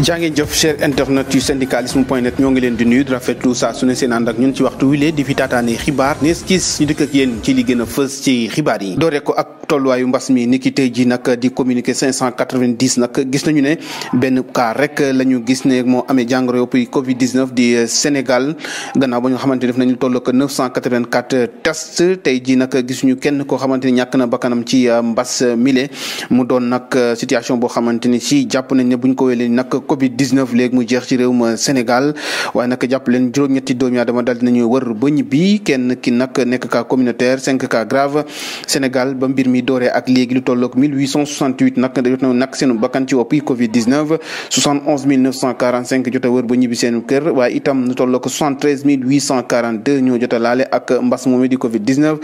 jaa ngeen jëf cher internet yu syndicalisme.net ñoo ngi leen di nuyu di rafetlu saa su ne seen ànd ak ñun ci waxtu wi di fi taataane xibaar nees gis ñu dëkk ak yéen ci li gën a fës ci xibaar yi. doore ko ak tolluwaayu mbas mi ni ki tey ji nag di communiqué 590 nag gis nañu ne benn cas rek la ñu gis ne moo amee jàngoro yëpp Covid 19 di Sénégal gannaaw ba ñu xamante ne def nañu toll ko 984 test tey ji nag gisuñu kenn koo xamante ni ñàkk na bakkanam ci mbas mile mu doon nag situation boo xamante ni si jàpp nañ ne buñ ko wélee nag Covid 19 léegi mu jeex ci réewum Sénégal waaye nag jàpp leen juróom-ñetti doomi aadama daal dinañu wër ba ñibbi kenn ki nag nekk cas communautaire 5 cas grave Sénégal ba mbir mi dooree ak léegi lu tolloog 1868 nag jot na nag seen bakkan ci wopp Covid 19 71 945 jot a wër ba ñibbi seen kër waaye itam lu tolloog 73 842 ñoo jot a laale ak mbas moomi di Covid 19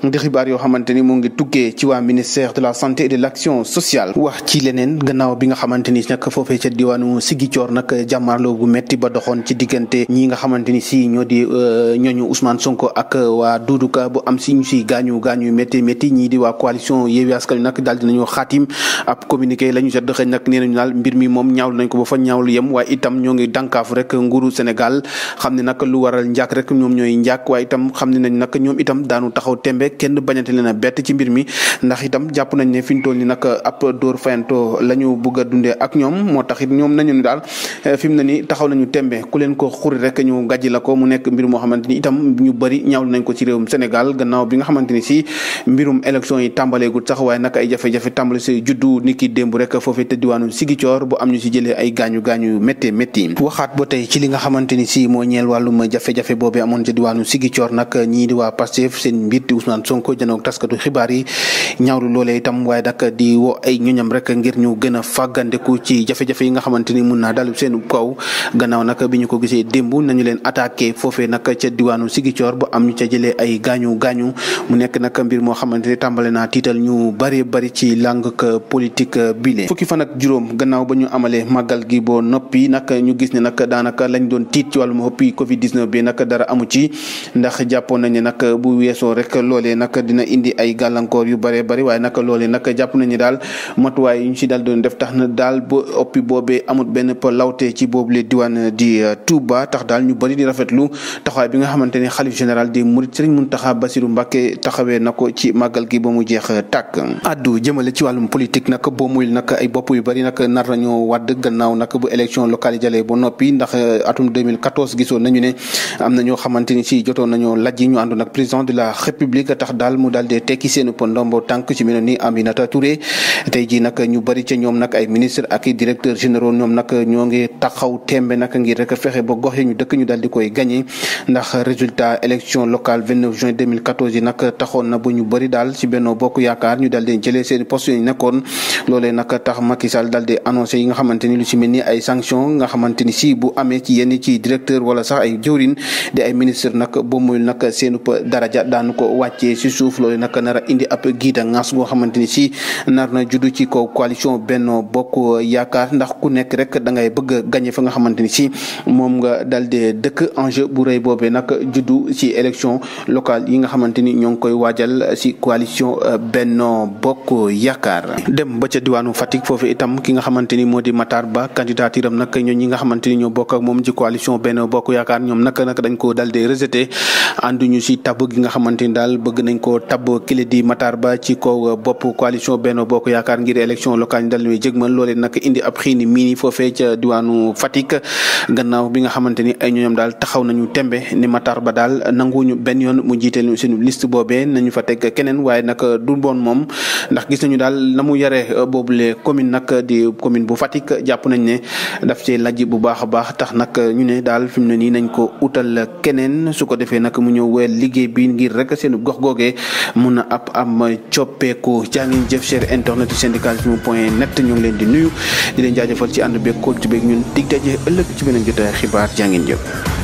di xibaar yoo xamante ni mu ngi tukkee ci waa ministère de la santé et de l'action sociale. wax ci leneen gannaaw bi nga xamante ni nag foofee ca diwaanu Ziguinchor nag jàmmaarloo gu metti ba doxoon ci diggante ñi nga xamante ni si ñoo di ñooñu Ousmane Sonko ak waa Doudou Ka bu am si ñu si gaañu métti ñii di waa coalition Yewwi Askan Wi nag daal dinañu xaatim ab communiqué la ñu jot dëxëñ nag nee nañu daal mbir mi moom ñaawlu nañ ko ba fa ñaawlu yem waaye itam ñoo ngi dànkaafu rek nguuru Sénégal xam ne nag lu waral njàkk rek ñoom ñooy njàkk waaye itam xam ne nañ nag ñoom itam daanu taxaw tembe kenn bañante leen a bett ci mbir mi ndax itam jàpp nañ ne fi ñu toll ni nag ab dóor fayanto la ñu bëgg a dundee ak ñoom moo tax it ñoom nañu ni daal fi mu ne ni taxaw nañu tembe ku leen ko xuri rek ñu gàjji la ko mu nekk mbir moo xamante ni itam ñu bëri ñaawlu nañ ko ci réewum Sénégal gannaaw bi nga xamante ni si mbirum élection yi tàmbaleegul sax waaye nag ay jafe-jafe tàmbale si juddu ni ki démb rek foofee te diwaanu Ziguinchor bu am ñu si jëlee ay gaañu métti waxaat ba tey ci li nga xamante ni si moo ñeel wàllum jafe-jafe boobee amoon ca diwaanu Ziguinchor nag ñii di waa Pastef seen mbir di Ousmane Sonko janoog taskatu xibaar yi ñaawlu loolee itam waaye nag di woo ay ñoñam rek ngir ñu gën a fàggandeku ci jafe-jafe yi nga xamante ni mun naa dal seen kaw gannaaw nag bi ñu ko gisee démb nañu leen attaqué foofee nag ca diwaanu Ziguinchor bu am ñu ca jëlee ay gaañu mu nekk nag mbir moo xamante ni tàmbale naa tiital ñu bari ci langue politique bile. fukki fan ak juróom gannaaw ba ñu amalee màggal gi boo noppi nag ñu gis ne nag daanaka lañ doon tiit ci wàllum hoppi Covid 19 bi nag dara amu ci ndax jàppoon nañ ne nag bu weesoo rek loolee nag dina indi ay gàllankoor yu bari waaye nag loolee nag jàpp nañ ne daal matuwaay yu ñu si daal doon def tax na daal ba oppi boobee amut benn lawte ci boobule diwaan di Touba tax daal ñu bëri di rafetlu taxawaay bi nga xamante ne xalif général di Mouride Serigne Mountakha Bassirou Mbacké taxawee na ko ci màggal gi ba mu jeex tàkk. addu jëmale ci wàllum politique nag boo muy nag ay bopp yu bëri nag nar nañoo wadd gannaaw nag bu élection locale yi jàllee ba noppi ndax atum 2014 gisoon nañu ne am na ñoo xamante ni si jotoon nañoo laj yi ñu àndoon ak président de la république tax daal mu daal di tekki seen ndombo tànk ci mel ni Aminata Touré tey jii nag ñu bëri ca ñoom nag ay ministre ak i directeur généraux ñoom nag ñoo ngi taxaw tembe nag ngir rek fexe ba gox yi ñu dëkk ñu daal di koy gagné ndax résultat élection locale 29 juin 2014 yi nag taxoon na bu ñu bëri daal ci Benno Bokk Yaakaar ñu daal di jëlee seen poste yi nekkoon loolee nag tax Macky Sall daal di annoncé yi nga xamante ni lu ci mel ni ay sanction nga xamante ni si bu amee ci yenn ci directeur wala sax ay jëwrin di ay ministre nag boo muyul nag seenu daraja daanu ko wàccee si suuf loolee nag nar a indi ab giida ngaas goo xamante ni si nar na juddu ci kaw coalition Benno Bokk Yaakaar ndax ku nekk rek da ngay bëgg a gagné fa nga xamante ni si moom nga dal di dëkk enjeu bu rëy boobee nag juddu ci élection locale yi nga xamante ni ñoo ngi koy waajal si coalition Benno Bokk Yaakaar. dem ba ca diwaanu Fatick foofu itam ki nga xamante ni moo di Matar Ba candidature am nag ñi nga xamante ni ñoo bokk ak moom ci coalition Benno Bokk Yaakaar ñoom nag dañ ko dal di rejeté ànduñu si tabb gi nga xamante ni daal bëgg nañ ko tabb kile di Matar Ba ci kaw bopp coalition Benno Bokk Yaakaar ngir élection locale ñu dal di jëgmal loolee nag indi ab xiini miini foofee ca diwaanu Fatick gannaaw bi nga xamante ni ay ñoom daal taxaw nañu tembe ni Matar Ba daal nanguwuñu benn yoon mu jiiteel seen liste boobee nañu fa teg keneen waaye nag du bon moom ndax gis nañu daal na mu yare boobule commune nag di commune bu Fatick jàpp nañ ne daf cee lajj bu baax a baax tax nag ñu ne daal fi mu ne nii nañ ko utal keneen su ko defee nag mu ñëw weel liggéey bi ngir rek seen gox googee mun a am coppeeku jaa ngeen jëf cher internet syndicalisme.net ñu ngi leen di nuyu di leen jaajëfal ci ànd beeg kóolute beeg ñun dig daje ëllëg ci beneen jotaay xibaar jaa ngeen jëf.